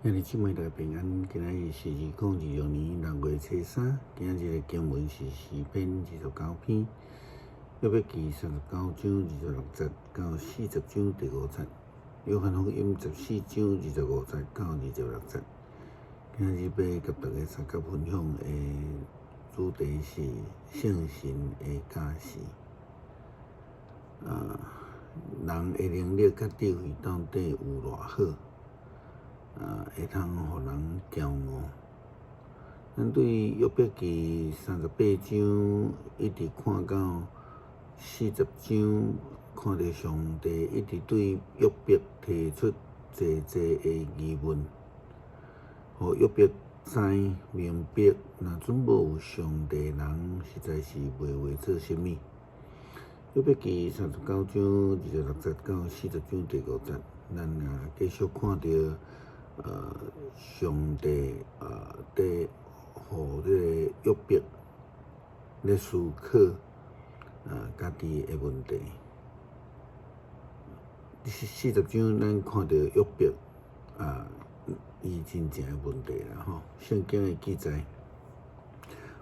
兄弟姊妹大家平安，今仔日是2026年6月初3，今仔日的經文是詩篇29篇，約伯記39章26節到40章第5節，約翰福音14章25節到26節。今仔日欲佮大家相佮分享的主題是聖神的教示。人的能力佮智慧到底有偌好？會通予人驕傲。咱對約伯記38章一直看到40章，看著上帝一直對約伯提出濟濟的疑問，予約伯知明白，若準無有上帝，人實在是袂話做啥物。約伯記39章26節到40章第5節，咱也繼續看著上帝佇予這个約伯咧思考家己的問題。40章咱看著約伯伊真正的問題啦吼。聖經的記載，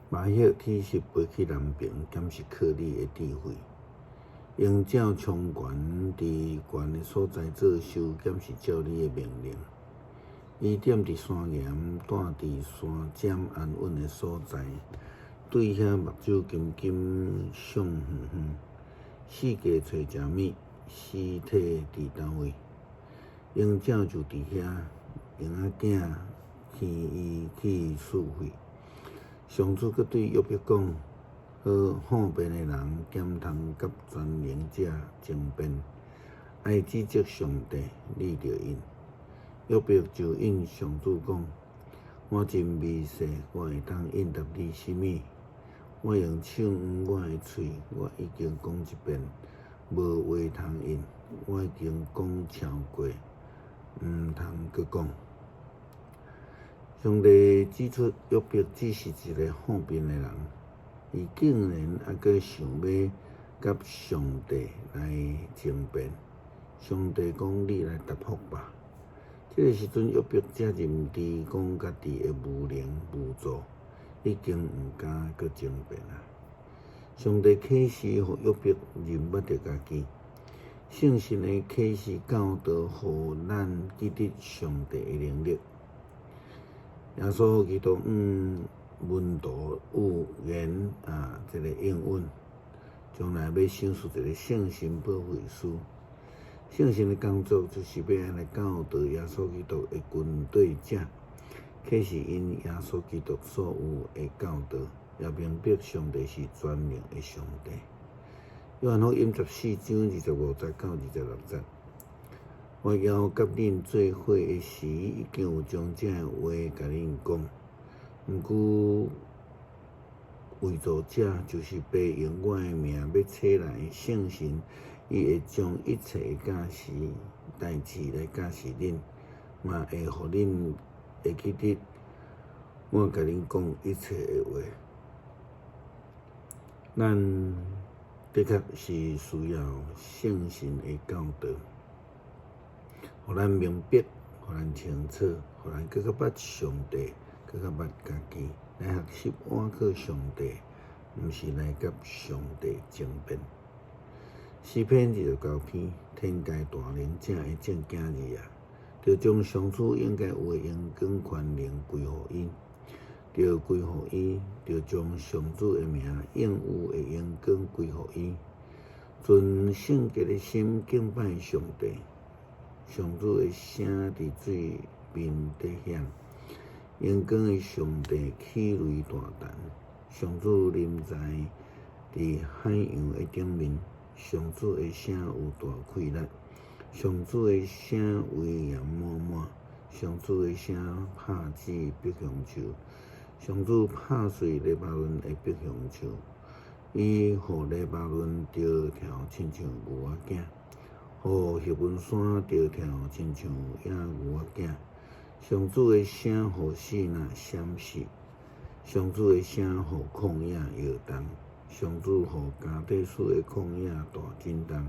麻赫天使飛去南邊，敢是靠你的智慧？鷹鳥充懸佇懸的所在做岫，敢是照你的命令？伊踮佇山岩，住佇山尖安穩的所在，對遐目睭金金想遠遠，四界揣食物，屍體佇佗位？鷹鳥就佇遐，鷹仔囝牽伊去飼血。上主閣對約伯講：好哄辯的人，敢通佮全能者爭辯？愛指責上帝，你著應。約伯就應上主講：我真微細，我會當應答你啥物？我用手掩我的喙，我已經講一遍，無話通應；我已經講超過，毋通閣講。上帝指出，約伯只是一个哄辯的人，伊竟然猶閣想欲佮上帝來爭辯。上帝講：你來答覆吧。這个時陣，約伯才認知講家己的無能無助，已經毋敢閣爭辯啊。上帝啟示予約伯認捌著家己，聖神的啟示教導，予咱記得上帝的能力。耶穌基督門徒預言啊，這个應允，將來欲賞賜一个聖神保惠師。聖神的工作就是欲按呢教導耶穌基督的跟隨者，啟示𪜶耶穌基督所有的教導，也明白上帝是全能的上帝。約翰福音14章25節到26節，我猶佮恁做伙的時，已經有將這話共恁講。毋過慰助者就是父用我的名欲差來的聖神，伊會將一切的教示代誌來教示恁，嘛會予恁會記得我共恁講一切的話。咱的確是需要聖神的教導，予咱明白，予咱清楚，予咱閣較捌上帝，閣較捌家己，來學習倚靠上帝，毋是來佮上帝爭辯。詩篇29篇，天界大能者的眾囝兒啊，著將上主應該有的榮光權能歸予伊，著歸予伊，著將上主的名應有的榮光歸予伊。存聖潔的心敬拜上帝，上主的聲佇水面底響，榮光的上帝起雷大彈，上主臨在佇海洋的頂面。上主的聲有大氣力，上主的聲威嚴滿滿，上主的聲拍死柏橡樹，上主拍碎黎巴嫩的柏橡樹，伊予黎巴嫩著跳親像牛仔囝，予赫門山著跳親像野牛仔囝。上主的聲予爍爁閃爍，上主的聲予曠野搖動。上主予加低斯的曠野大震動，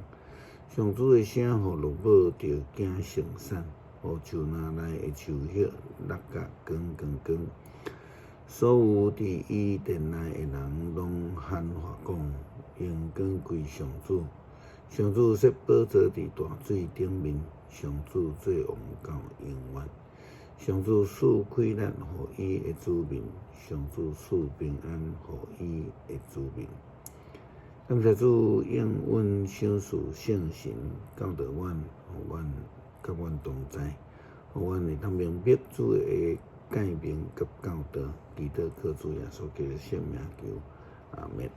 上主的聲予鹿母著驚成散。予樹林內的樹葉落甲光光光。所有佇伊殿內的人攏喊話講：榮光歸上主！上主設寶座佇大水頂面，上主做王到永遠。上主賜喜樂予伊的子民，上主賜平安予伊的子民。感謝主應允賞賜聖神教導阮，予阮佮阮同在，予阮會當明白主的誡命佮教導，祈禱靠主耶穌基督聖名求，阿們。